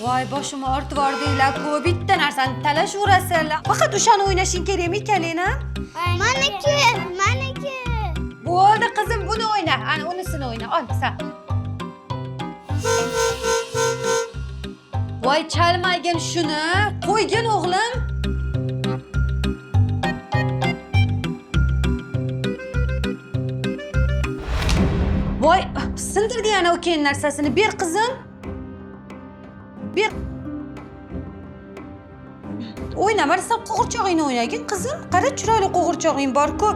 Voy, boshimni ortib yubordinglar-ku. Bitta narsani talashaverasanlar. Faqat o'shani o'ynashing kerakmi ikkaling? Maniki, maniki. Bo'ldi qizim, buni o'yna. Ana unisini o'yna. Ol sen. Voy, chalmagin shuni. Qo'ygin o'g'lim. Voy, sindirdi yana ukang narsasini. Ber qizim. Ber. O'ynama, sen qo'g'irchog'ingni o'ynagin qizim. Qara, chiroyli qo'g'irchog'ing bor-ku.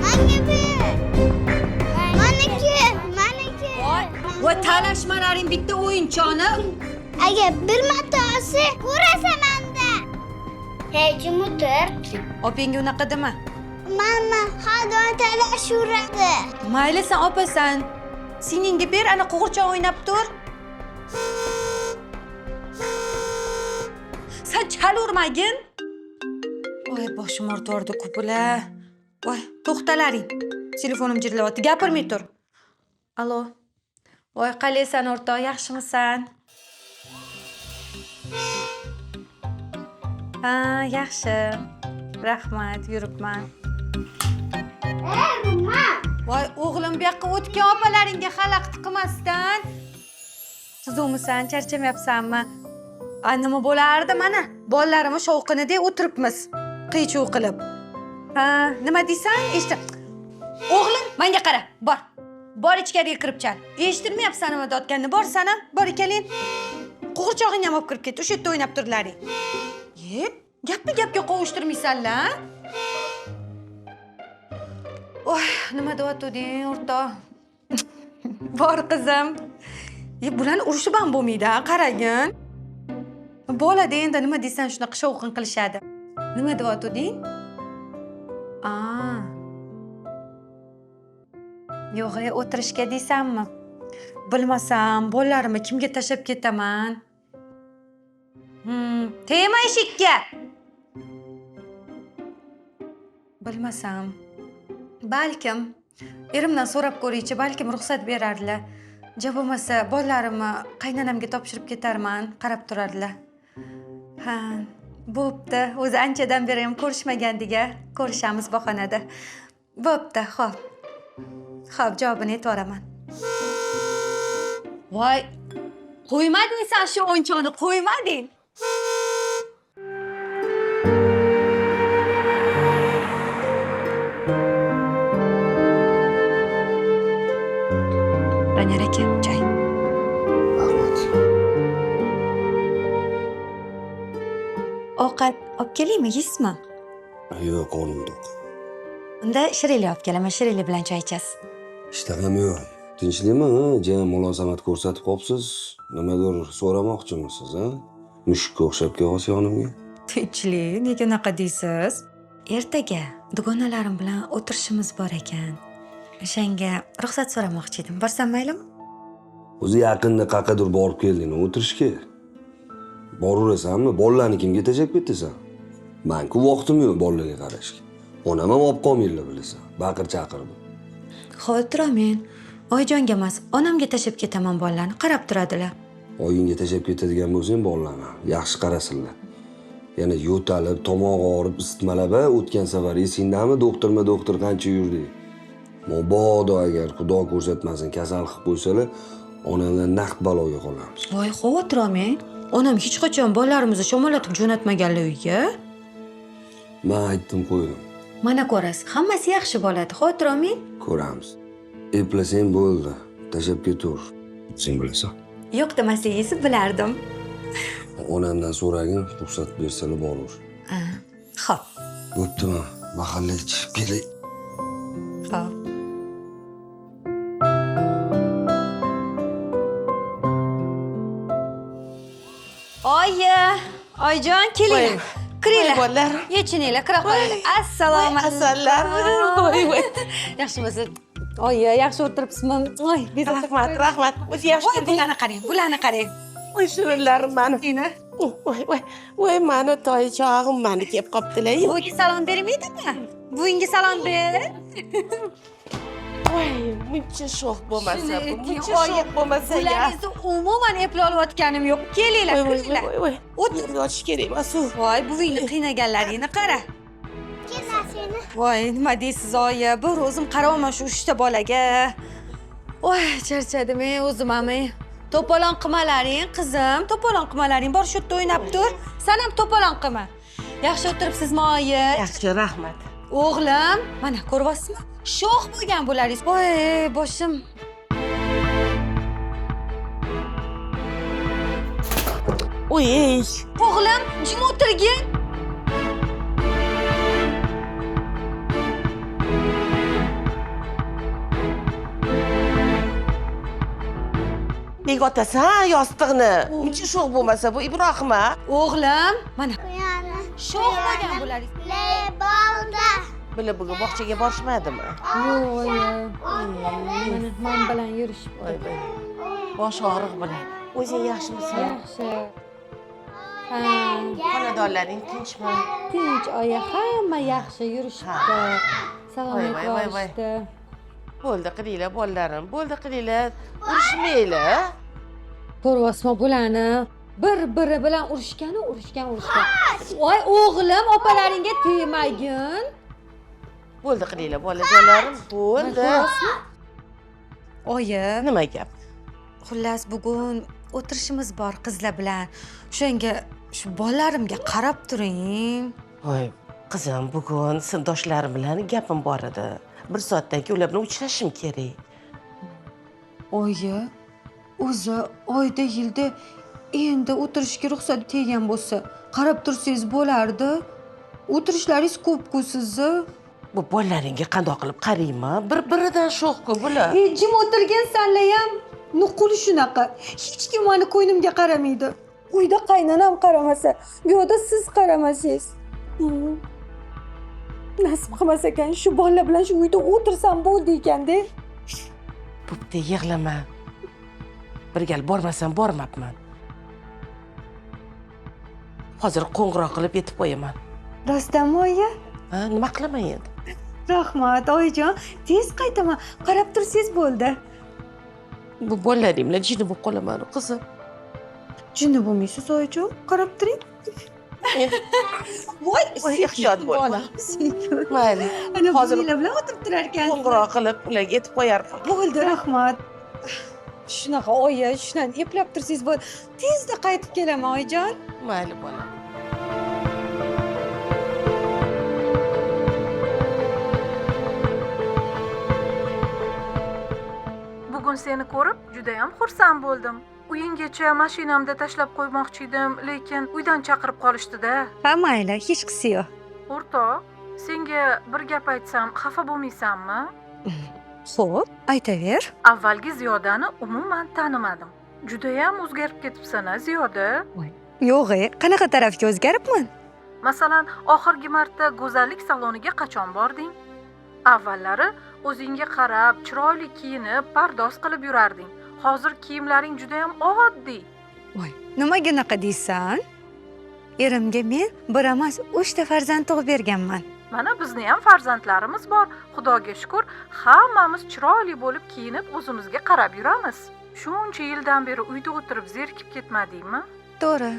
Manga ber. Maniki, maniki. Voy, voy, talashmalaring bitta o'yinchoqni. Agar bir marta olsa, ko'rasan manda. Hey, jim o'tir. Opangga unaqa dema. Mama har doim talashaveradi. Mayli, sen opasan. Singlingga ber, ana qo'g'irchoq o'ynab tur. Sen chalurmagin. Voy, boshim ortvordi bular. Voy, to'xtalaring. Telefonim jirillayapti. Gapirmay tur. Alo. Voy, qalaysan o'rtoq, yaxshimisan? Ha, yaxshi. Rahmat, yuribman. Voy, o'g'lim, bu yoqqa o'tgan opalaringga xalaqit qilmasdan. Tuzukmisan, charchamayapsanmi? A, nima bo'lardi mana? Bolalarimni shovqinida o'tiribmiz. Qiy-chuv qilib. Ha, nima deysan? Eshit. O'g'lim, menga qara, bor. Bor, ichkariga kirib chal. Eshitilmayapsan nima deyotganini. Bor sana, bor ekaling. Qo'g'irchog'ingni ham olib kirib ket. O'sha yerda o'ynab turlaring. Ye, gapni gapga qovushtirmaysanlar. Oy, nima deyotganding, o'rtoq? Bor qizim. Ye, bularni urushib ham bo'lmaydi, qaragin. Bolada endi nima deysan, shunaqa shovqin qilishadi. Nima deyotganding? A. Yo'q, o'tirishga deysanmi? Bilmasam, bolalarimni kimga tashlab ketaman? Tegma eshikka. Bilmasam. Balkim erimdan so'rab ko'raychi, balkim ruxsat berardilar. Ja bo'lmasa, bolalarimni qaynonamga topshirib ketarman, qarab turardilar. Ha, bo'pti. O'zi anchadan beri ham ko'rishmagandik-a. Ko'rishamiz bahonada. Bo'pti, xo'p. Xo'p, javobini aytvoraman. Voy, qo'ymading sen shu o'yinchoqni, qo'ymading. Doniyor aka, choy. Rahmat. Ovqat olib kelaymi, yeysizmi? Yo'q, qornim to'q. Unda shirinlik olib kelaman, shirinlik bilan choy ichasiz. Ishtaham yo'q. Tinchlikmi? Ja mulozamat ko'rsatib qopsiz. Nimadir so'ramoqchimisiz, ha? Mushukka o'xshab kelyapsiz yonimga. Tinchlik, nega unaqa deysiz? Ertaga dugonalarim bilan o'tirishimiz bor ekan. O'shanga ruxsat so'ramoqchi edim. Borsam maylimi? O'zi yaqinda qayerqadir borib kelding o'tirishga. Boraverasanmi? Bolalarni kimga tashlab ketasan? Men-ku vaqtim yo'q bolalarga qarashga. Onam ham olib qolmanglar bilasan. Baqir-chaqir bu. Xavotir olmang. Oyijonga emas, onamga tashlab ketaman bolalarni, qarab turadilar. Oyingga tashlab ketadigan bo'lsang bolalarni yaxshi qarasinlar. Yana yo'talib, tomog'i og'rib, isitmalab, o'tgan safar esingdami, doktorma doktor qancha yurdik. Mabodo agar Xudo ko'rsatmasin kasal qilib qo'ysalar, onamdan naqd baloga qolamiz. Voy, xavotir olmang. Onam hech qachon bolalarimizni shamollatib jo'natmaganlar uyga. Men aytdim, qo'ydim. Mana ko'rasiz, hammasi yaxshi bo'ladi, xavotir olmang. Ko'ramiz. Eplasang bo'ldi, tashlab ketaver. Sen bilasan. Yo'q demasangiz bilardim. Onamdan so'ragin, ruxsat bersalar borur. Xo'p. Bo'ptimi? Mahallaga chiqib kelay. Xo'p. Oyi, oyijon, kelinglar. Kiringlar. Bolalar. Yechininglar, kira qolinglar. Assalomu alaykum. Asallar. Voy voy. Yaxshimisiz? Oyi, yaxshi o'tiribsizmi? Voy, bezovta. Rahmat, rahmat. O'zi yaxshi. Voy, bularni qarang, bularni qarang. Voy, shirinlarim mani. Ina. Voy voy voy, mani toychog'im mani kelib qolibdilar. Buviga salom bermaydimi? Buvingga salom ber. Voy, muncha sho'x bo'lmasa, Shuni bu ayting, muncha oyi. sho'x bo'lmasa ya. Bularni umuman eplayotganim yo'q. Kelinglar, Voy voy kiringlar. voy voy. O't- Yotish kerak emas u. Voy, buvingni qiynaganlaringni qara. Kela seni. Voy, nima deysiz oyi? Bir o'zim qaryapman shu uchta bolaga. Voy, charchadim ey o'zim ham. Ey. To'polon qilmalaring, qizim, to'polon qilmalaring. Bor shu yerda o'ynab tur. San ham to'polon qilma. Yaxshi o'tiribsizmi oyi? Yaxshi, rahmat. O'g'lim, mana ko'ryapsizmi? Sho'x bo'lgan bo'laringiz. Voy, boshim. Oy, O'g'lim, jim o'tirgin. Nega otasan yostiqni? Muncha sho'x bo'lmasa bu Ibrohim a? O'g'lim, mana Quyani. sho'x bo'lgan bo'laringiz. Le bolda. Bila bugun bog'chaga borishmadimi? Yo'q, oyi. Mana men bilan yurishibdi. Voy voy. Bosh og'riq bilan. O'zing yaxshimisan? Yaxshi. Ha, Xonadonlaring tinchmi? tinch oyi, hamma yaxshi yurishibdi. Salom Voy, voy, voy, voy. aytishdi. Bo'ldi qilinglar, bolalarim. Bo'ldi qilinglar. Urushmanglar. Ko'ryapsizmi bularni? Bir-biri bilan urushgani, urushgan, urushgan. Voy, o'g'lim, opalaringga tegmagin. Bo'ldi qilinglar, bolajonlarim. Bo'ldi. Oyi, Nima gap? xullas bugun o'tirishimiz bor qizlar bilan. O'shanga shu bolalarimga qarab turing. Voy, qizim, bugun sinfdoshlarim bilan gapim bor edi. Bir soatdan keyin ular bilan uchrashishim kerak. Oyi, o'zi oyda yilda endi o'tirishga ruxsat teggan bo'lsa, qarab tursangiz bo'lardi. O'tirishlaringiz ko'p-ku sizni. Bu bolalaringga qandoq qilib qarayman? Bir-biridan sho'x-ku bular. E, jim o'tirgan sanlayam nuqul shunaqa. Hech kim mani ko'nglimga qaramaydi. Uyda qaynonam qaramasa, bu yoqda siz qaramasangiz. Nasib qilmas ekan, shu bolalar bilan shu uyda o'tirsam bo'ldi ekanda. Bo'pti, yig'lama. Bir gal bormasam bormabman. Hozir qo'ng'iroq qilib yetib qo'yaman. Rostdanmi oyi? Ha, nima qilaman endi? Rahmat, oyijon. Tez qaytaman. Qarab tursangiz bo'ldi. Bu bolalaring bilan jinni bo'lib qolaman, qizim. Jinni bo'lmaysiz, oyijon. Qarab turing. Voy, Voy, ehtiyot bo'l. bolam, sekin. Mayli. Ana Hozir buvinglar bilan o'tirib turar ekansiz. qo'ng'iroq qilib ularga yetib qo'yarman. Bo'ldi, rahmat. Shunaqa oyi, shundan eplab tursangiz bo'ldi. Tezda qaytib kelaman, oyijon. Mayli bolam. Bugun seni ko'rib judayam xursand bo'ldim. Uyinggacha mashinamda tashlab qo'ymoqchi edim, lekin uydan chaqirib qolishdi-da. Ha, mayli, hech qisi yo'q. O'rtoq, senga bir gap aytsam, xafa bo'lmaysanmi? Xo'p, aytaver. Avvalgi Ziyodani umuman tanimadim. Judayam o'zgarib ketibsan-a, Ziyoda. Yo'q, e, qanaqa tarafga o'zgaribman? Masalan, oxirgi marta go'zallik saloniga qachon bording? Avvallari o'zingga qarab, chiroyli kiyinib, pardoz qilib yurarding. Hozir kiyimlaring judayam oddiy. Voy, nimaga unaqa deysan? Erimga men bir emas, 3 ta farzand tug'ib berganman. Mana bizni ham farzandlarimiz bor. Xudoga shukur, hammamiz chiroyli bo'lib kiyinib o'zimizga qarab yuramiz. Shuncha yildan beri uyda o'tirib zerikib ketmadingmi? To'g'ri.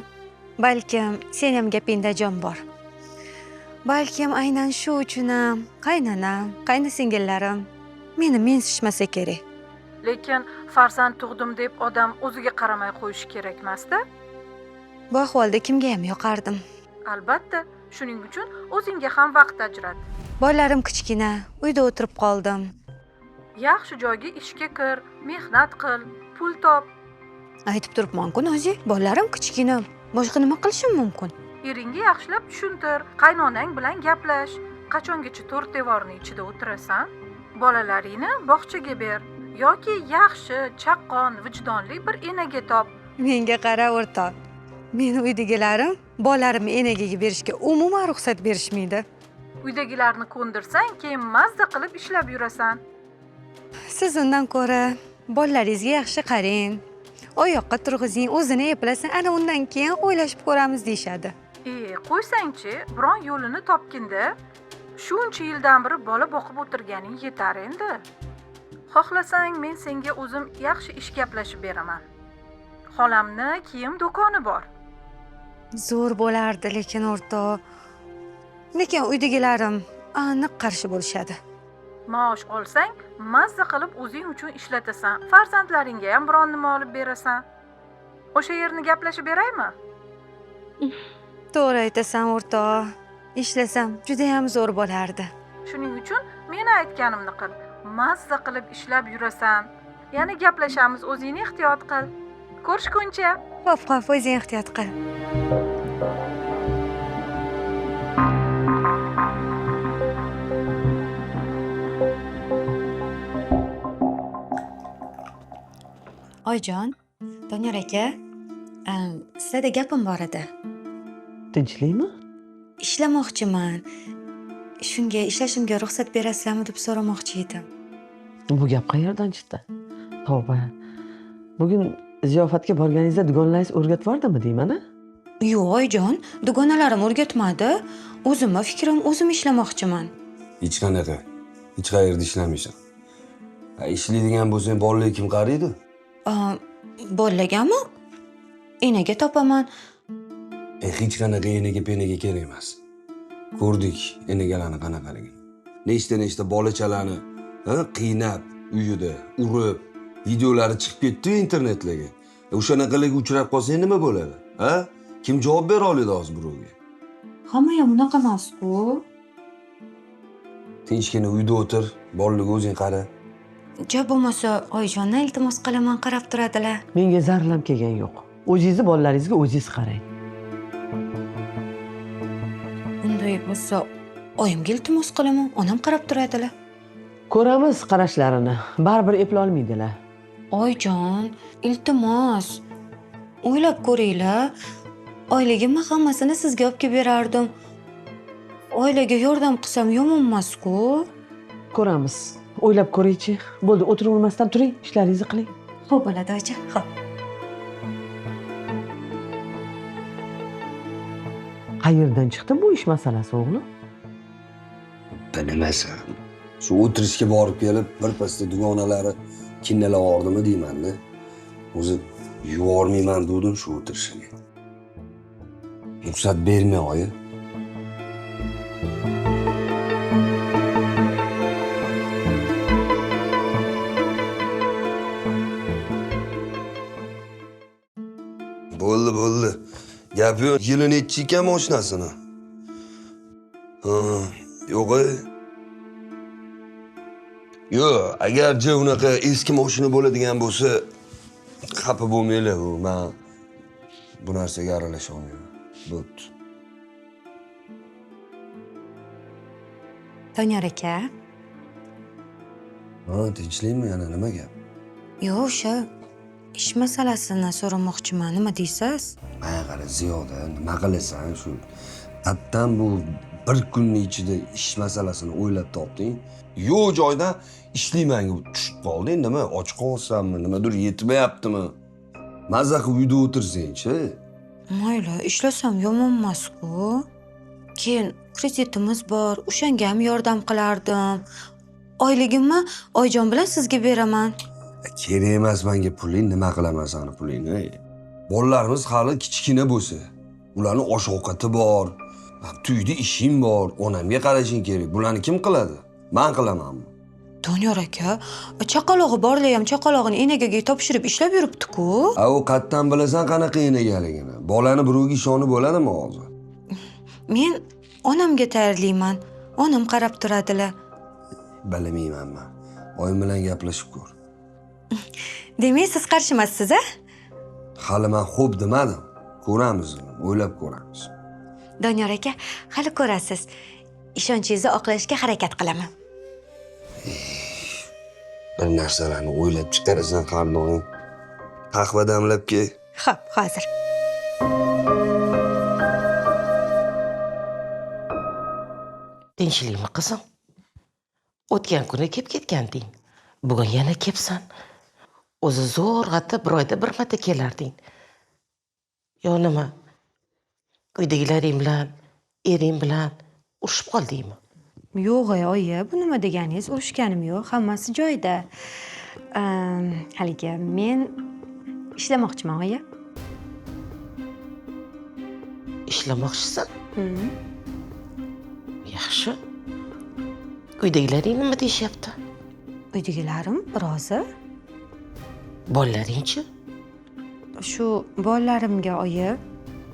Balkim sen ham gapingda jon bor. Balkim aynan shu uchun ham qaynonam, qaynisingillarim meni mensishmasa kerak. Lekin farzand tug'dim deb odam o'ziga qaramay qo'yishi kerak emas-da. Bu ahvolda kimga ham yoqardim. Albatta, shuning uchun o'zingga ham vaqt ajrat. Bolalarim kichkina, uyda o'tirib qoldim. Yaxshi joyga ishga kir, mehnat qil, pul top. Aytib turibman-ku, Nozi, bolalarim kichkina. Boshqa nima qilishim mumkin? Eringga yaxshilab tushuntir, qaynonang bilan gaplash. Qachongacha to'rt devorning ichida o'tirasan? Bolalaringni bog'chaga ber yoki yaxshi, chaqqon, vijdonli bir enaga top. Menga qara, o'rtoq. Meni uydagilarim bolalarimni enagiga berishga umuman ruxsat berishmaydi. Uydagilarni ko'ndirsang, keyin mazza qilib ishlab yurasan. Siz undan ko'ra bolalaringizga yaxshi qarang. Oyoqqa turg'izing, o'zini eplasin, ana undan keyin o'ylashib ko'ramiz deyishadi. E, qo'ysangchi, biron yo'lini topginda. Shuncha yildan beri bola boqib o'tirganing yetar endi. Xohlasang, men senga o'zim yaxshi ish gaplashib beraman. Xolamni kiyim do'koni bor. Zo'r bo'lardi, lekin o'rtoq. Lekin uydagilarim aniq qarshi bo'lishadi. Maosh olsang, mazza qilib o'zing uchun ishlatasan. Farzandlaringga ham biron nima olib berasan. O'sha yerni gaplashib beraymi? To'g'ri aytasan o'rtoq. Ishlasam juda ham zo'r bo'lardi. Shuning uchun meni aytganimni qil. Mazza qilib ishlab yurasan. Yana gaplashamiz, o'zingni ehtiyot qil. Ko'rishguncha. Xo'p, xo'p, o'zing ehtiyot qil. Oyjon, Doniyor aka, sizlarda gapim bor edi. Tinchlikmi? Ishlamoqchiman. Shunga ishlashimga ruxsat berasizlarmi deb so'ramoqchi edim. Bu gap qayerdan chiqdi? Tavba. Bugun ziyofatga borganingizda dugonalaringiz o'rgatib yubordimi deyman a? Yo'q, oyijon, dugonalarim o'rgatmadi. O'zimni fikrim, o'zim ishlamoqchiman. Hech qanaqa. Hech qayerda ishlamaysan. Ha, ishlaydigan bo'lsang, bolalarga kim qaraydi? Bolalargami? Enaga topaman. Hech qanaqa enaga penaga kerak emas. Ko'rdik enagalarni qanaqaligini. Nechta-nechta bolachalarni qiynab, uyida urib, videolari chiqib ketdi internetlarga. O'shanaqalarga uchrab qolsang nima bo'ladi? Ha? Kim javob bera oladi hozir birovga? Hamma ham unaqa emas-ku. Tinchgina uyda o'tir, bolalarga o'zing qara. Ja bo'lmasa oyijondan iltimos qilaman, qarab turadilar. Menga zarram kelgan yo'q. O'zingizni bolalaringizga o'zingiz qarang. Unday bo'lsa oyimga iltimos qilaman, onam qarab turadilar. Ko'ramiz qarashlarini. Baribir epla olmaydilar. Oyijon, iltimos. O'ylab ko'ringlar. Oyligimni hammasini sizga olib kelib berardim. Oilaga yordam qilsam yomon emas-ku. Ko'ramiz. O'ylab ko'ringchi. Bo'ldi, o'tiravermasdan turing, ishlaringizni qiling. Xo'p bo'ladi, oyijon. Xo'p. Qayerdan chiqdi bu ish masalasi, o'g'lim? Bilmasam. Shu o'tirishga borib kelib, birpasda dugonalari kinnalab yubordimi deyman-da. O'zi yubormayman dedim shu o'tirishiga. Ruxsat bermay oyi. Bo'ldi, bo'ldi. Gap yo'q. Yili nechi ekan mashinasini? Ha, yo'q. Yo'q, agarchi unaqa eski mashina bo'ladigan bo'lsa, xafa bo'lmanglar, u men bu narsaga aralasha olmayman. Bo'pti. Doniyor aka. Ha, tinchlikmi yana nima gap? Yo'q, o'sha ish masalasini so'ramoqchiman. Nima deysiz? Menga qara, Ziyoda, nima qilasan shu? Qattan bu bir kunning ichida ish masalasini o'ylab topding. Yo'q joydan ishlayman deb tushib qolding, nima? Och qolsanmi, nimadir yetmayaptimi? Mazza qilib uyda o'tirsang-chi. Mayli, ishlasam yomon emas-ku. Keyin kreditimiz bor, o'shanga ham yordam qilardim. Oyligimni oyijon bilan sizga beraman. Kerak emas menga puling, nima qilaman seni pulingni? Bolalarimiz hali kichkina bo'lsa, ularning osh-ovqati bor, tuyda ishing bor, onamga qarashing kerak. Bularni kim qiladi? Men qilamanmi? Doniyor aka, chaqalog'i borlar ham chaqalog'ini enagaga topshirib ishlab yuribdi-ku. A, u qatdan bilasan qanaqa enagaligini. Bolani birovga ishonib bo'ladimi hozir? Men onamga tayyorlayman. Onam qarab turadilar. Bilmayman men. Oyim bilan gaplashib ko'r. Demak, siz qarshi emassiz, a? Hali men xo'p demadim. Ko'ramiz, o'ylab ko'ramiz. Doniyor aka, hali ko'rasiz. Ishonchingizni oqlashga harakat qilaman. Bir narsalarni o'ylab chiqarasan har doim. Qahva damlab kel. Xo'p, hozir. Tinchlikmi qizim? O'tgan kuni kelib ketganding. Bugun yana kelibsan. O'zi zo'rg'atda bir oyda bir marta kelarding. Yo nima? Uydagilaring bilan, ering bilan urushib qoldingmi? Yo'q, oyi, bu nima deganingiz? Urushganim yo'q, hammasi joyida. Haligi men ishlamoqchiman, oyi. Ishlamoqchisan? Yaxshi. Uydagilaring nima deyishyapti? Uydagilarim rozi. Bolalaringchi? Shu bolalarimga oyi,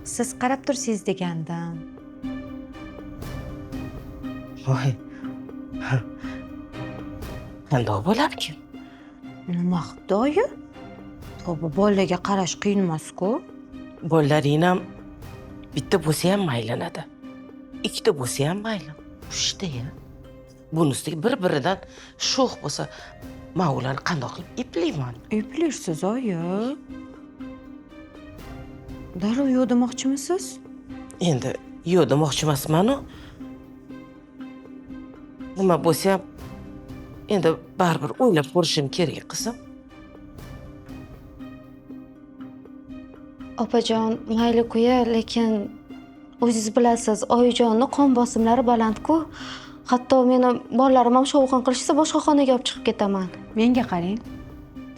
siz qarab tursangiz degandim. Voy. Qandoq bo'larkin? Nima qildi oyi? Tavba, bolalarga qarash qiyin emas-ku. Bolalaring ham bitta bo'lsa ham maylanadi. Ikkita bo'lsa ham mayli. Uchta-ya. Buni ustiga bir-biridan sho'x bo'lsa, men ularni qandoq qilib eplayman? Eplaysiz oyi. Darrov yo'q demoqchimisiz? Endi yo'q demoqchi emasman-u. Nima bo'lsa ham endi baribir o'ylab ko'rishim kerak, qizim. Opajon, mayli-ku-ya, lekin o'zingiz bilasiz, oyijonni qon bosimlari baland-ku. Hatto meni bolalarim ham shovqin qilishsa boshqa xonaga olib chiqib ketaman. Menga qarang.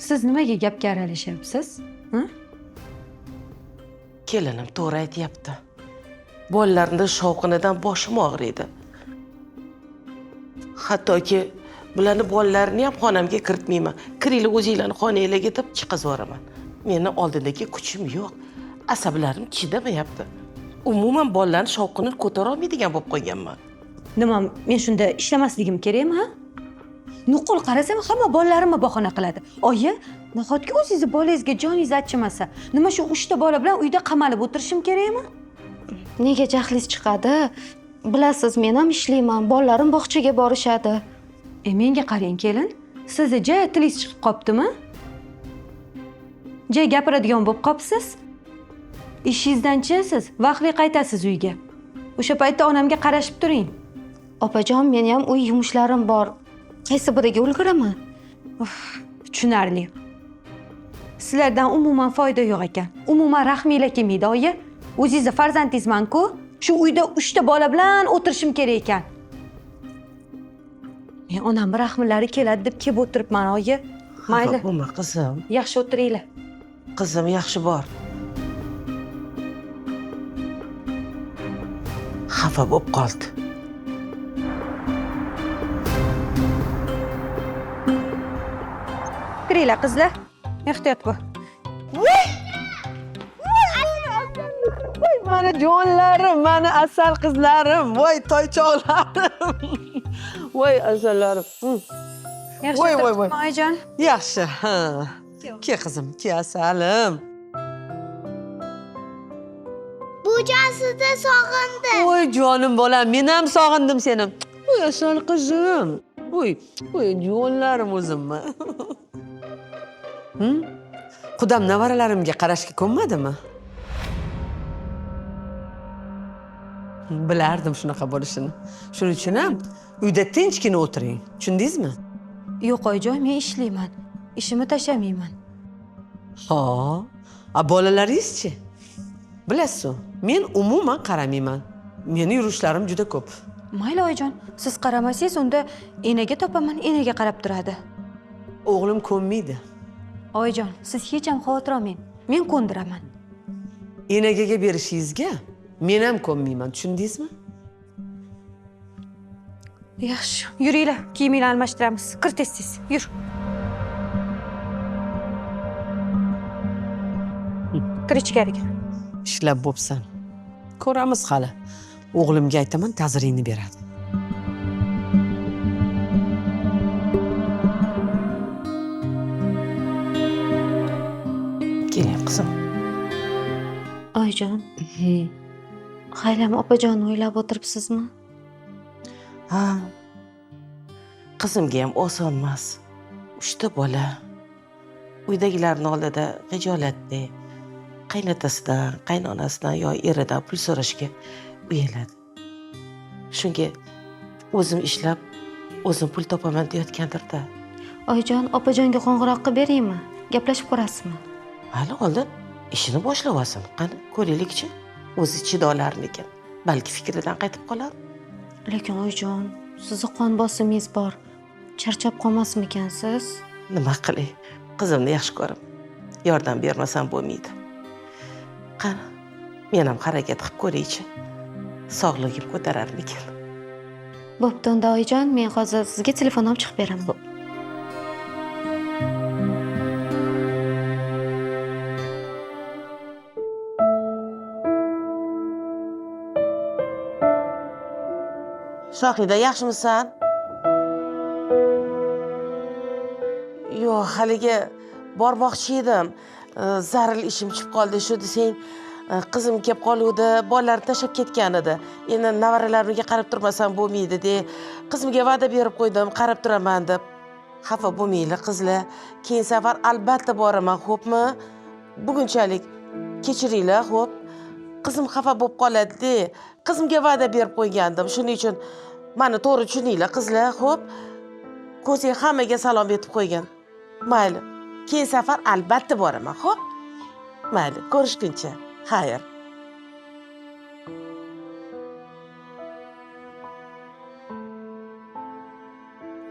Siz nimaga gapga aralashyapsiz? Kelinim to'g'ri aytyapti. Bolalarning shovqinidan boshim og'riydi. Hattoki bularni bolalarini ham xonamga kiritmayman. Kiringlar o'zinglarni xonanglarga deb chiqazib yuboraman. Meni oldindagi kuchim yo'q. Asablarim chidamayapti. Umuman bolalarning shovqinini ko'tara olmaydigan bo'lib qolganman. Nima, men shunda ishlamasligim kerakmi, ha? Nuqul qarasam hamma bolalarimni bahona qiladi. Oyi, nahotki o'zingizni bolangizga joningiz achimasa? Nima shu 3 ta bola bilan uyda qamalib o'tirishim kerakmi? Nega jahlingiz chiqadi? Bilasiz, men ham ishlayman, bolalarim bog'chaga borishadi. Menga qarang, kelin. Sizni ja tilingiz chiqib qoptimi? Ja gapiradigan bo'lib qopsiz. Ishingizdan-chi siz vaqtli qaytasiz uyga. O'sha paytda onamga qarashib turing. Opajon, meni ham uy yumushlarim bor. Qaysi biriga ulguraman? Tushunarli. Sizlardan umuman foyda yo'q ekan. Umuman rahminglar kelmaydi, oyi. O'zingizni farzandingizman-ku. Shu uyda 3 ta bola bilan o'tirishim kerak ekan. Men onamning rahmlari keladi deb kelib o'tiribman, oyi. Mayli. Bo'lma, qizim. Yaxshi o'tiringlar. Qizim, yaxshi bor. Xafa bo'lib qoldi. Kiringlar, qizlar. Ehtiyot bo'l. Voy, mani jonlarim, mani asal qizlarim, voy toychoqlarim. Voy asallarim. Yaxshi Voy, voy, voy. Oyijon. Yaxshi, ha. Ke qizim, ke asalim. Bujon sizni sog'indim. Voy jonim bolam, men ham sog'indim seni. Voy asal qizim. Voy, voy jonlarim o'zimmi. Qudam nevaralarimga qarashga ko'nmadimi? Bilardim shunaqa bo'lishini. Shuning uchun ham uyda tinchgina o'tiring. Tushundingizmi? Yo'q, oyijon, men ishlayman. Ishimni tashlamayman. Ha. A bolalaringizchi? Bilasiz-ku, men umuman qaramayman. Meni yurishlarim juda ko'p. Mayli, oyijon, siz qaramasangiz unda enaga topaman, enaga qarab turadi. O'g'lim ko'nmaydi. Oyijon, siz hech ham xavotir olmang. Men ko'ndiraman. Enagaga berishingizga men ham ko'nmayman, tushundingizmi? Yaxshi, yuringlar, kiyiminglarni almashtiramiz. Kir tez-tez, yur. Kir ichkariga. Ishlab bo'psan. Ko'ramiz hali. O'g'limga aytaman, ta'ziringni beradi. Keling, qizim. Oyijon. Haylам opajonni o'ylab o'tiribsizmi? Ha. Qizimga ham oson emas. 3 ta bola. Uydagilarning oldida xijolatli, qaynotasidan, qaynonasidan yo eridan pul so'rashga uyaladi. Shunga o'zim ishlab, o'zim pul topaman deyotgandir-da. Oyijon, opajonga qo'ng'iroq qilib beraymi? Gaplashib ko'rasizmi? Hali oldin ishini boshlab olsin. Qani, ko'raylikchi. O'zi chidolarmikan? Balki fikridan qaytib qolar. Lekin oyijon, sizni qon bosimingiz bor. Charchab qolmasmikansiz? Nima qilay? Qizimni yaxshi ko'raman. Yordam bermasam bo'lmaydi. Qani, men ham harakat qilib ko'raychi. Sog'ligim ko'tararmikan? Bo'pti unda oyijon, men hozir sizga telefon olib chiqib beraman. Shohida, yaxshimisan? Yo'q, haligi bormoqchi edim. Zaril ishim chiqib qoldi. Shu desang, qizim kelib qoluvdi, bolalar tashlab ketgan edi. Endi nevaralarimga qarab turmasam bo'lmaydi de. Qizimga va'da berib qo'ydim, qarab turaman deb. Xafa bo'lmanglar qizlar. Keyin safar albatta boraman, xo'pmi? Bugunchalik kechiringlar, xo'p. Qizim xafa bo'lib qoladi-de. Qizimga va'da berib qo'ygandim. Shuning uchun meni to'g'ri tushuninglar qizlar, xo'p? Ko'zing hammaga salom etib qo'ygan. Mayli, keyin safar albatta boraman, xo'p? Mayli, ko'rishguncha. Xayr.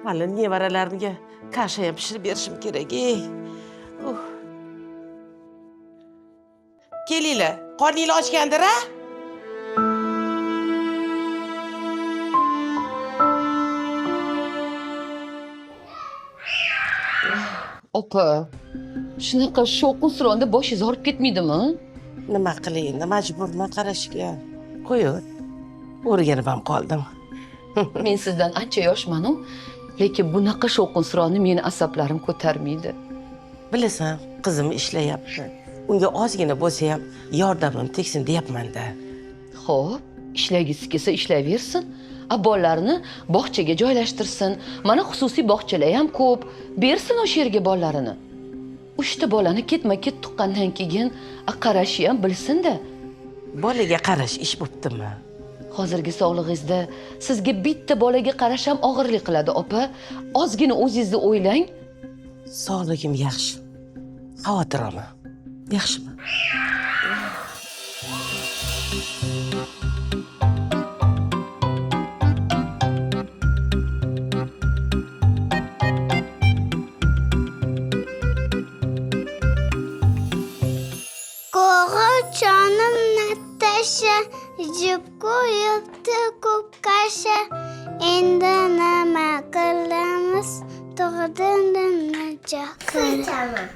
Hali nevaralarimga kasha ham pishirib berishim kerak, ey. Kelinglar, qorninglar ochgandir, a? Opa, shunaqa shovqin-suronda boshingiz og'rib ketmaydimi? Nima qilay endi, majburman qarashga. Qo'yaver. O'rganib ham qoldim. Men sizdan ancha yoshman-u, lekin bunaqa shovqin-suronni meni asablarim ko'tarmaydi. Bilasan, qizim ishlayapti. Unga ozgina bo'lsa ham yordamim tegsin deyapman-da. Xo'p, ishlagisi kelsa ishlayversin. A bolalarini bog'chaga joylashtirsin. Mana xususiy bog'chalar ham ko'p. Bersin o'sha yerga bolalarini. 3 ta bolani ketma-ket tuqqandan keyin qarashi ham bilsin-da. Bolaga qarash ish bo'ptimi? Hozirgi sog'lig'ingizda sizga bitta bolaga qarash ham og'irlik qiladi, opa. Ozgina o'zingizni o'ylang. Sog'lig'im yaxshi. Xavotir olma. Yaxshimi? Qo'g'irchonim Natasha jib qo'yibdi ko'p kasha. Endi nima qilamiz? Tug'dirdim chaqiraman.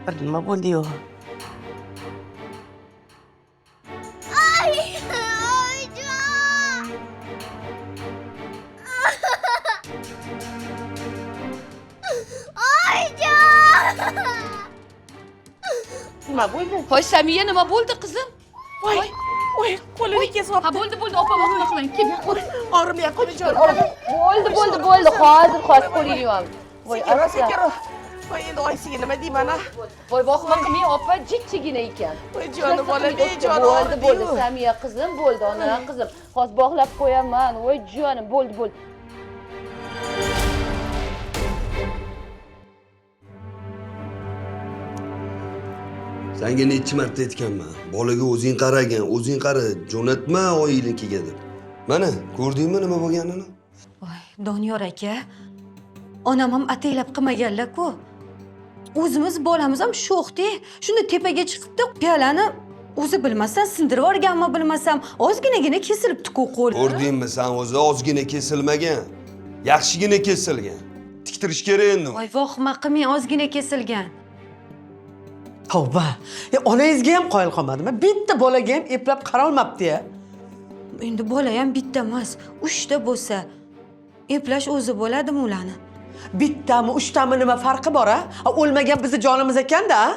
Bir nima bo'ldi-yu? Ay, oyijon! Oyijon! Nima bo'ldi? Voy Samiya, nima bo'ldi qizim? Voy, voy, qo'lini kesib olibdi. Ha, bo'ldi, bo'ldi, opa, vaqtni qiling. Kel. Og'rimayapti, jonim. Bo'ldi, bo'ldi, bo'ldi. Hozir, hozir qo'lingni yuvamiz. Voy, sekinroq. Voy, endi oyisiga nima deyman, a? Voy, vohma qilmang, opa, jitchigina ekan. Voy, jonim bola, bejon bo'ldi, bo'ldi, Samiya qizim, bo'ldi, ona qizim. Hozir bog'lab qo'yaman. Voy, jonim, bo'ldi, bo'ldi. Senga necha marta aytganman, bolaga o'zing qaragin, o'zing qara, jo'natma oyingnikiga deb. Mana, ko'rdingmi nima bo'lganini? Voy, Doniyor aka, onam ham ataylab qilmaganlar-ku. O'zimiz bolamiz ham sho'xdi. Shunda tepaga chiqibdi, piyolani o'zi bilmasdan sindirib yuborganmi bilmasam, ozginagina kesilibdi-ku qo'li. Ko'rdingmi sen o'zi ozgina kesilmagan, yaxshigina kesilgan. Tiktirish kerak endi. Voy, vohma qilmang, ozgina kesilgan. Tavba. Ya onangizga ham qoyil qolmadimi? Bitta bolaga ham eplab qarolmabdi-ya. Endi bola ham bitta emas, 3 ta bo'lsa, eplash o'zi bo'ladimi ularni? Bittami, uchtami nima farqi bor, a? O'lmagan bizni jonimiz ekanda, a?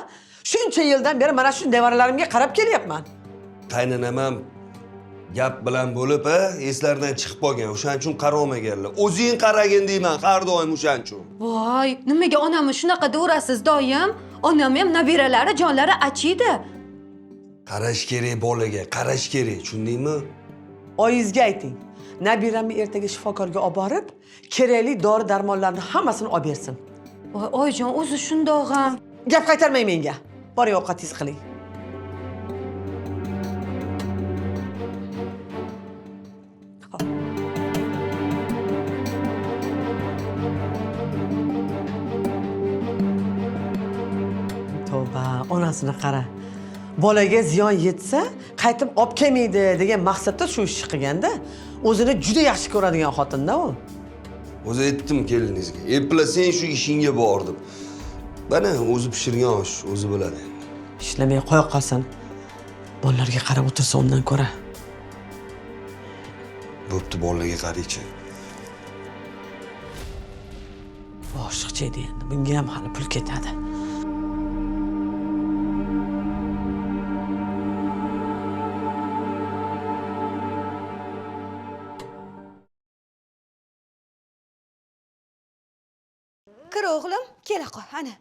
Shuncha yildan beri mana shu nevaralarimga qarab kelyapman. Qaynonam ham Gap bilan bo'lib, ha, eslaridan chiqib qolgan. O'shaning uchun qaramaganlar. O'zing qaragin deyman har doim o'shaning uchun. Voy, nimaga onamni shunaqa deyaverasiz doim? Onam ham nabiralari jonlari achiydi. Qarash kerak bolaga, qarash kerak, tushundingmi? Oyingizga ayting. Nabiramni ertaga shifokorga olib borib, kerakli dori darmonlarni hammasini olib bersin. Voy, oyijon, o'zi shundoq ham. Gap qaytarmang menga. Boring ovqatingizni qiling. Tavba, onasini qara. Bolaga ziyon yetsa, qaytib olib kelmaydi degan maqsadda shu ishni qilganda, o'zini juda yaxshi ko'radigan xotinda u. O'zi aytdim keliningizga, eplasang shu ishingga bor deb. Mana o'zi pishirgan osh, o'zi biladi. Ishlamay qo'ya qolsin. Bolalarga qarab o'tirsa undan ko'ra. Bo'pti, bolalarga qaraychi. Oshiqcha edi endi. Bunga ham hali pul ketadi. Kir o'g'lim, kela qol, ana.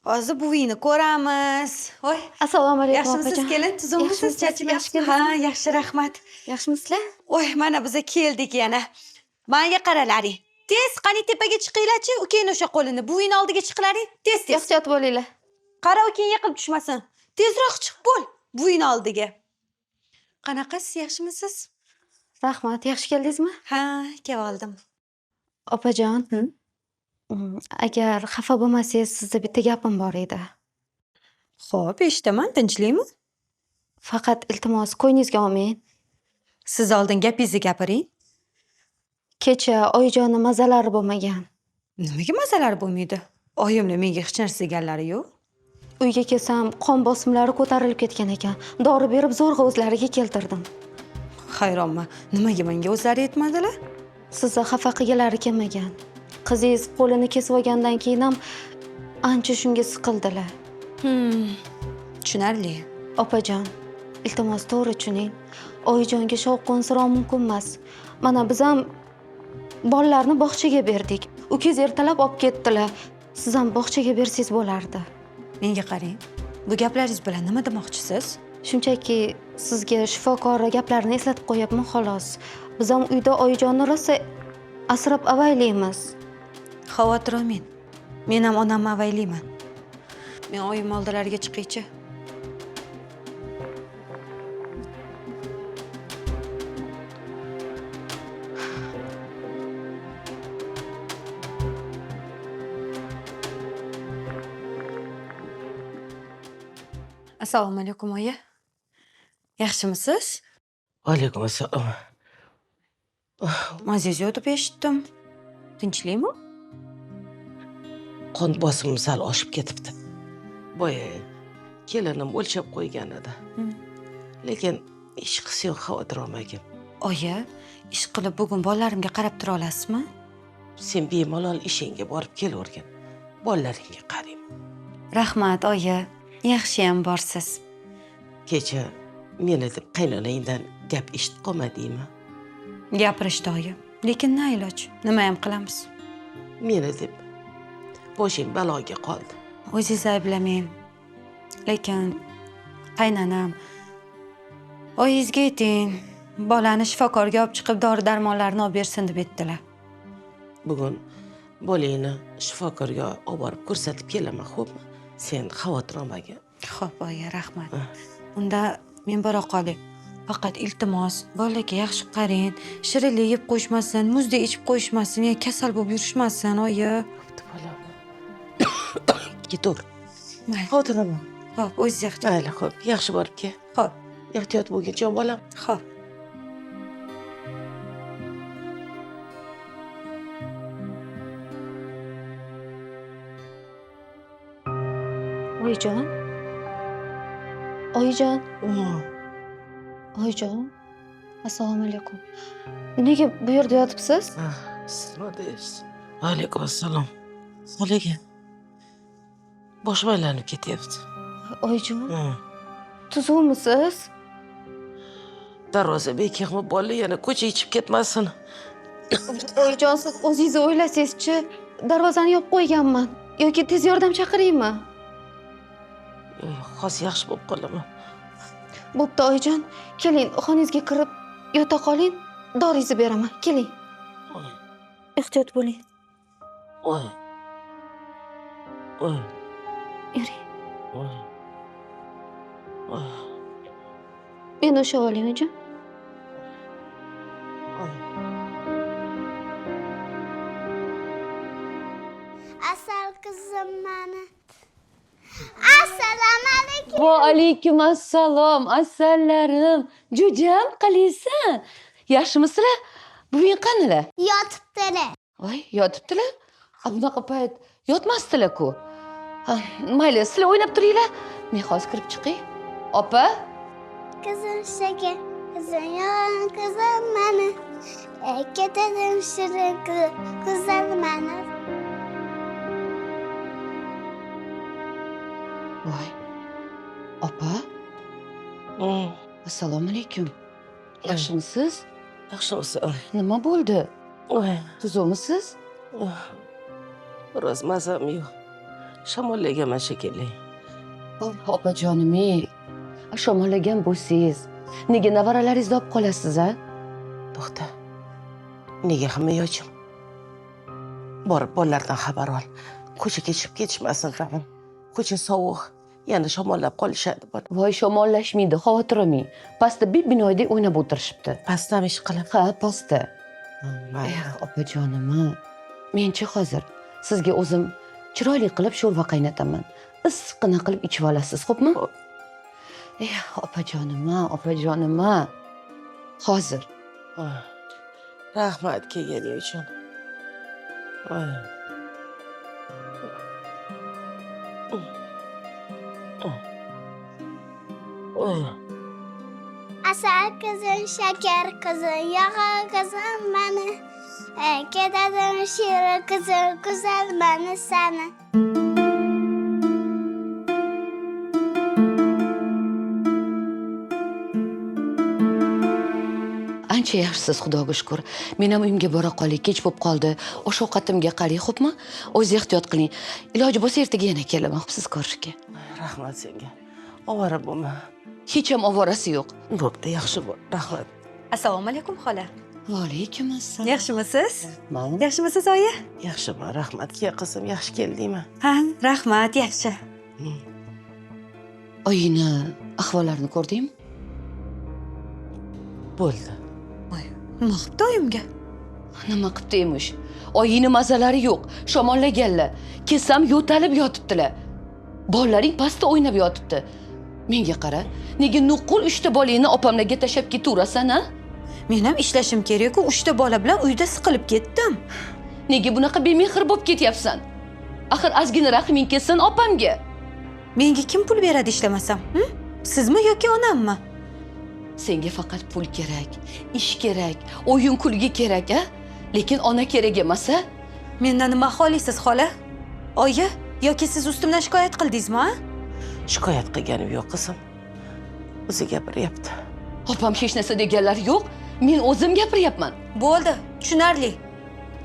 Hozir buvingni ko'ramiz. Voy. Assalomu alaykum. Yaxshimisiz kelin? Tuzukmisiz? Charchamayapsizmi? Ha, yaxshi, rahmat. Yaxshimisizlar? Voy, mana biza keldik yana. Menga qaralaring. Tez qani tepaga chiqinglarchi, ukangni o'sha qo'lini buvingni oldiga chiqlaring. Tez tez. Ehtiyot bo'linglar. Qara, ukang yiqilib tushmasin. Tezroq chiqib bo'l buvingni oldiga. Qanaqasiz, yaxshimisiz? Rahmat, yaxshi keldingizmi? Ha, kelib oldim. Opajon, agar xafa bo'lmasangiz, sizda bitta gapim bor edi. Xo'p, eshitaman, tinchlikmi? Faqat iltimos, ko'nglingizga olmang. Siz oldin gapingizni gapiring. Kecha oyijonni mazalari bo'lmagan. Nimaga mazalari bo'lmaydi? Oyimlar menga hech narsa deganlari yo'q. Uyga kelsam, qon bosimlari ko'tarilib ketgan ekan. Dori berib zo'rg'a o'zlariga keltirdim. Hayronman, nimaga menga o'zlari aytmadilar? Sizni xafa qilgilari kelmagan. Qizingiz qo'lini kesib olgandan keyin ham ancha shunga siqildilar. Tushunarli. Opajon, iltimos to'g'ri tushuning. Oyijonga shovqin-suron mumkin emas. Mana biz ham bolalarni bog'chaga berdik. Ukangiz ertalab olib ketdilar. Siz ham bog'chaga bersangiz bo'lardi. Menga qarang. Bu gaplaringiz bilan nima demoqchisiz? Shunchaki sizga shifokor gaplarini eslatib qo'yapman xolos. Biz ham uyda oyijonni rosa asrab avaylaymiz. Xavotir olmang. Men ham onamni avaylayman. Men oyim oldilariga chiqaychi. Assalomu alaykum oyi. Yaxshimisiz? Alaykum assalom. Mazangiz yo'q deb eshitdim. Tinchlikmi? Qon bosimim sal oshib ketibdi. Boya kelinim o'lchab qo'ygan edi. Lekin ish qilsa yo'q, xavotir olmagin. Oyi, ish qilib bugun bolalarimga qarab tura olasizmi? Sen bemalol ishingga borib kelavergin. Bolalaringga qarayman. Rahmat oyi. Yaxshiyam borsiz. Kecha meni deb qaynonangdan gap eshitib qolmadingmi? Gapirishdi oyi. Lekin na iloj, nima ham qilamiz? Meni deb boshing baloga qoldi. O'zingiz ayblamang. Lekin qaynonam oyingizga ayting, bolani shifokorga olib chiqib dori-darmonlarni olib bersin deb aytdilar. Bugun bolangni shifokorga olib borib ko'rsatib kelaman, xo'pmi? Sen xavotir olmagin. Xo'p, oyi, rahmat. Unda men bora qolay. Faqat iltimos, bolaga yaxshi qarang, shirinlik yeb qo'yishmasin, muzdek ichib qo'yishmasin, ya kasal bo'lib yurishmasin, oyi. Bo'pti, bolam. Ketaver. Mayli. Xavotir olma. Xo'p, o'zingiz ehtiyot. Mayli, xo'p, yaxshi borib kel. Xo'p. Ehtiyot bo'lgin, jon bolam. Xo'p. Oyijon. Oyijon. Oyijon. Assalomu alaykum. Nega bu yerda yotibsiz? Nima deysiz? Alaykum assalom. Xolaga. Boshim aylanib ketyapti. Oyijon. Tuzukmisiz? Darvoza bekami, bolalar yana ko'chaga chiqib ketmasin. Oyijon, siz o'zingizni o'ylasangizchi, darvozani yopib qo'yganman. Yoki tez yordam chaqiraymi? Yo'q, hozir yaxshi bo'lib qolaman. Bo'pti oyijon, keling, xonangizga kirib yota qoling, doringizni beraman. Keling. Ehtiyot bo'ling. Oy. Oy. Yuring. Oy. Oy. Meni ushlab oling, oyijon. Asal qizim mani. Assalomu alaykum. Va alaykum assalom, asallarim. Jo'jam, qalaysan? Yaxshimisizlar? Buving qanilar? Yotibdilar. Voy, yotibdilar? A bunaqa payt yotmasdilar-ku. Mayli, sizlar o'ynab turinglar. Men hozir kirib chiqay. Opa? Qizim shakar, qizim yolg'on, qizim mani. Ketadim shirin qizim mani. Voy. Opa? Assalomu alaykum. Yaxshimisiz? Yaxshimisan? Nima bo'ldi? Voy. Tuzukmisiz? Biroz mazam yo'q. Shamollaganman shekilli. Opajonim, shamollagan bo'lsangiz, nega nevaralaringizni olib qolasiz, a? To'xta. Nega hamma yochim? Borib bolalardan xabar ol. Ko'chaga chiqib ketishmasin tag'in. Ko'cha sovuq, yana shamollab qolishadi. Voy, shamollashmaydi, xavotir olmang. Pastda bir binoydek o'ynab o'tirishibdi. Pastdami ish qilib? Ha, pastda. Eh, opajonim, menchi hozir sizga o'zim chiroyli qilib sho'rva qaynataman. Issiqqina qilib ichib olasiz, xo'pmi? Eh, opajonim, opajonim. Hozir. Rahmat kelganing uchun. Asal qizim, shakar qizim, yog'on qizim mani. Ketadim shirin qizim, go'zal mani sani. Ancha yaxshisiz, Xudoga shukr. Men ham uyimga bora qolay, kech bo'lib qoldi. Osh ovqatimga qarang, xo'pmi? O'zingiz ehtiyot qiling. Iloji bo'lsa ertaga yana kelaman, siz ko'rishga. Rahmat senga. Ovora bo'lma. Hech ham ovorasi yo'q. Bo'pti, yaxshi bo'l. Rahmat. Assalomu alaykum xola. Va alaykum assalom. Yaxshimisiz? Rahmat. Yaxshimisiz oyi? Yaxshiman, rahmat. Kel qizim, yaxshi keldingmi? Ha, rahmat, yaxshi. Oyini ahvollarini ko'rdingmi? Bo'ldi. Voy, nima qilibdi oyimga? Nima qilibdi emish? Oyini mazalari yo'q, shamollaganlar. Kelsam yo'talib yotibdilar. Bolalaring pastda o'ynab yotibdi. Menga qara, nega nuqul 3 ta bolangni opamlarga tashlab ketaverasan, a? Men ham ishlashim kerak-ku, 3 ta bola bilan uyda siqilib ketdim. Nega bunaqa bemehr bo'lib ketyapsan? Axir ozgina rahming kelsin opamga. Menga kim pul beradi ishlamasam? Sizmi yoki onammi? Senga faqat pul kerak, ish kerak, o'yin kulgi kerak, a? Lekin ona kerak emas, a? Mendan nima xohlaysiz, xola? Oyi, yoki siz ustimdan shikoyat qildingizmi, a? Shikoyat qilganim yo'q, qizim. O'zi gapiryapti. Opam hech narsa deganlari yo'q. Men o'zim gapiryapman. Bo'ldi, tushunarli.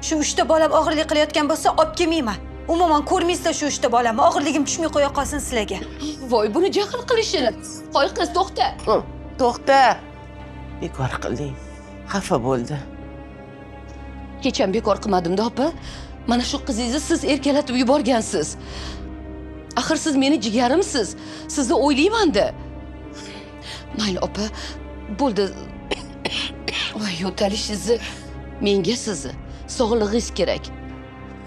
Shu 3 ta bolam og'irlik qilayotgan bo'lsa, olib kelmayman. Umuman ko'rmaysizlar shu 3 ta bolamni. Og'irligim tushmay qo'ya qolsin sizlarga. Voy, buni jahl qilishini. Qo'y qiz, to'xta. To'xta. Bekor qilding. Xafa bo'ldi. Kecham bekor qilmadim-da, opa. Mana shu qizingizni siz erkalatib yuborgansiz. Axir siz meni jigarimsiz. Sizni o'ylayman-da. Mayli, opa, bo'ldi. Voy, yo'talishingizni menga sizni sog'lig'ingiz kerak.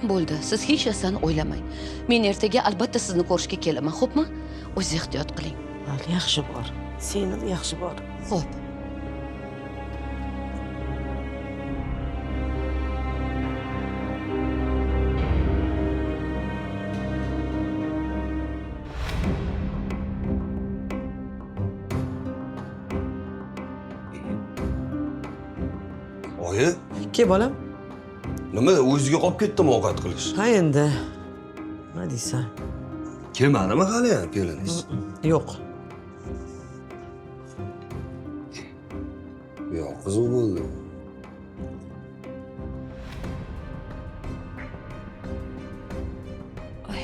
Bo'ldi, siz hech narsani o'ylamang. Men ertaga albatta sizni ko'rishga kelaman, xo'pmi? O'zingiz ehtiyot qiling. Mayli, yaxshi bor. Seni yaxshi bor. Xo'p. Oyi? Ke bolam. Nima, o'ziga qolib ketdimi ovqat qilish? Ha endi. Nima deysan? Kelmadimi hali ham keliningiz? Yo'q. Yo'q, qiziq bo'ldi. Oy.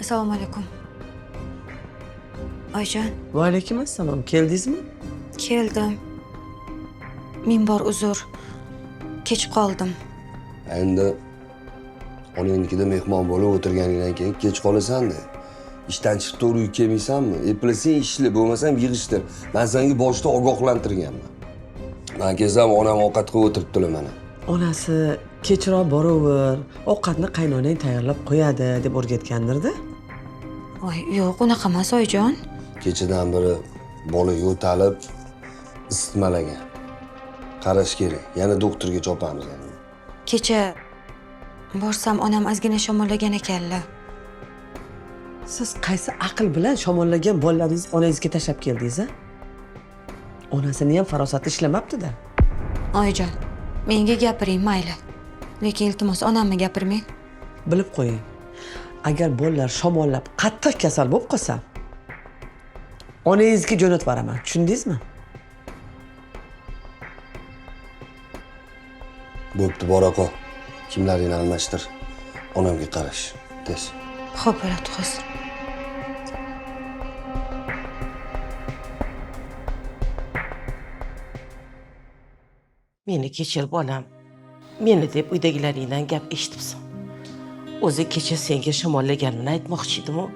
Assalomu alaykum. Oyijon. Va alaykum assalom. Keldingizmi? Keldim. Ming bor uzr. Kech qoldim. Endi onangnikida mehmon bo'lib o'tirganingdan keyin kech qolasan-da. Ishdan chiqib to'g'ri uyga kelmaysanmi? Eplasang ishla, bo'lmasam yig'ishtir. Men senga boshida ogohlantirganman. Men kelsam onam ovqat qilib o'tiribdilar mana. Onasi kechroq boraver, ovqatni qaynonang tayyorlab qo'yadi deb o'rgatgandirda. Voy, yo'q, unaqa emas, oyijon. Kechadan beri bola yo'talib isitmalagan. Qarash kerak. Yana doktorga chopamiz endi. Kecha borsam onam ozgina shamollagan ekanlar. Siz qaysi aql bilan shamollagan bolalaringizni onangizga tashlab keldingiz, a? Onasini ham farosati ishlamabdi-da. Oyijon, menga gapiring, mayli. Lekin iltimos onamni gapirmang. Bilib qo'ying. Agar bolalar shamollab qattiq kasal bo'lib qolsa, onangizga jo'natib yuboraman. Tushundingizmi? Bo'pti, bora qol. Kimlaringni almashtir. Onamga qarash. Tez. Xo'p, bo'ladi hozir. Meni kechir bolam. Meni deb uydagilaringdan gap eshitibsan. O'zi kecha senga shamollaganimni aytmoqchi edim-u,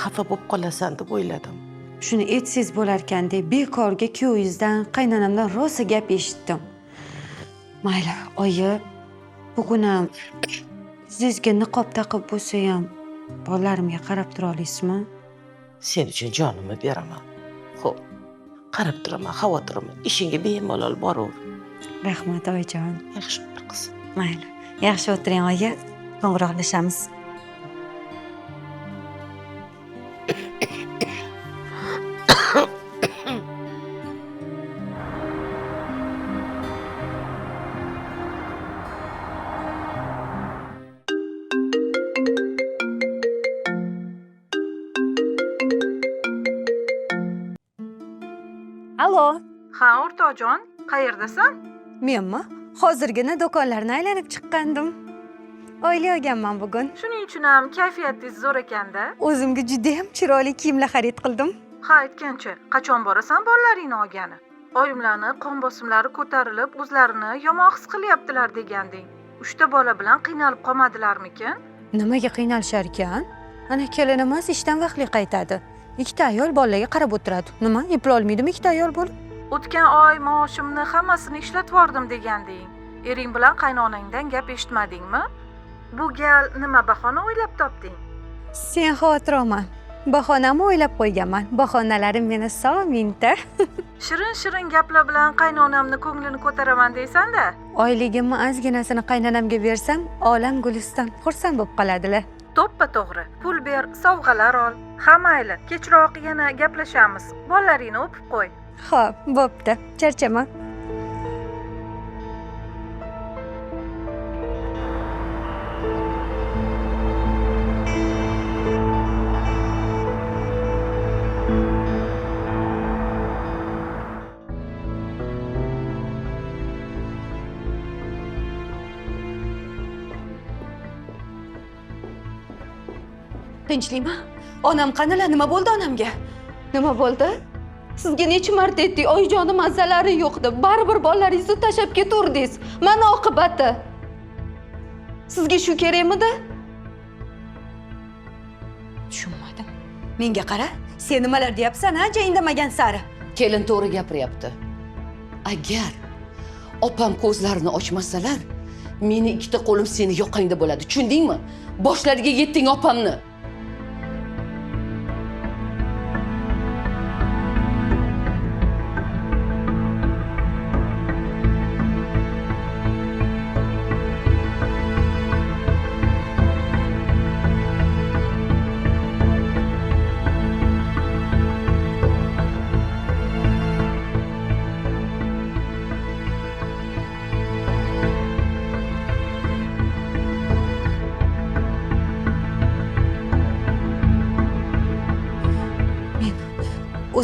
xafa bo'lib qolasan deb o'yladim. Shuni aytsangiz bo'larkan deb bekorga kuyovingizdan, qaynonamdan rosa gap eshitdim. Mayli, oyi, bugun ham yuzingizga niqob taqib bo'lsa ham bolalarimga qarab tura olasizmi? Sen uchun jonimni beraman. Xo'p, qarab turaman, xavotir olma. Ishingga bemalol boraver. Rahmat, oyijon. Yaxshi bo'l qizim. Mayli, yaxshi o'tiring, oyi. Qo'ng'iroqlashamiz. Alo. Ha, o'rtoqjon, qayerdasan? Menmi? Hozirgina do'konlarni aylanib chiqqandim. Oylik olganman bugun. Shuning uchun ham kayfiyatingiz zo'r ekanda. O'zimga juda ham chiroyli kiyimlar xarid qildim. Ha, aytgancha, qachon borasan bolalaringni olgani? Oyimlarni qon bosimlari ko'tarilib, o'zlarini yomon his qilyaptilar deganding. 3 ta bola bilan qiynalib qolmadilarmikin? Nimaga qiynalishar ekan? Ana kelinimiz ishdan vaqtli qaytadi. 2 ta ayol bolalarga qarab o'tiradi. Nima, eplolmaydimi 2 ta ayol bo'lib? O'tgan oy maoshimni hammasini ishlatib yubordim deganding. Ering bilan qaynonangdan gap eshitmadingmi? Bu gal nima bahona o'ylab topding? Sen xavotir olma. Bahonamni o'ylab qo'yganman. Bahonalarim meni mingta. Shirin-shirin gaplar bilan qaynonamni ko'nglini ko'taraman deysan-da. Oyligimni ozginasini qaynonamga bersam, olam guliston, xursand bo'lib qoladilar. To'ppa to'g'ri. Pul ber, sovg'alar ol. Ha, mayli, kechroq yana gaplashamiz. Bolalaringni o'pib qo'y. Xo'p, bo'pti. Charchama. Tinchlikmi? Onam qanilar, nima bo'ldi onamga? Nima bo'ldi? Sizga necha marta aytdik, oyijonim mazalari yo'q deb. Baribir bolalaringizni tashlab keturdingiz. Mana oqibati. Sizga shu kerakmidi? Tushunmadim. Menga qara, sen nimalar deyapsan, ha, indamagan sari. Kelin to'g'ri gapiryapti. Agar opam ko'zlarini ochmasalar, meni ikkita qo'lim seni yoqangda bo'ladi. Tushundingmi? Boshlariga yetding opamni.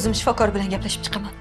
O'zim shifokor bilan gaplashib chiqaman.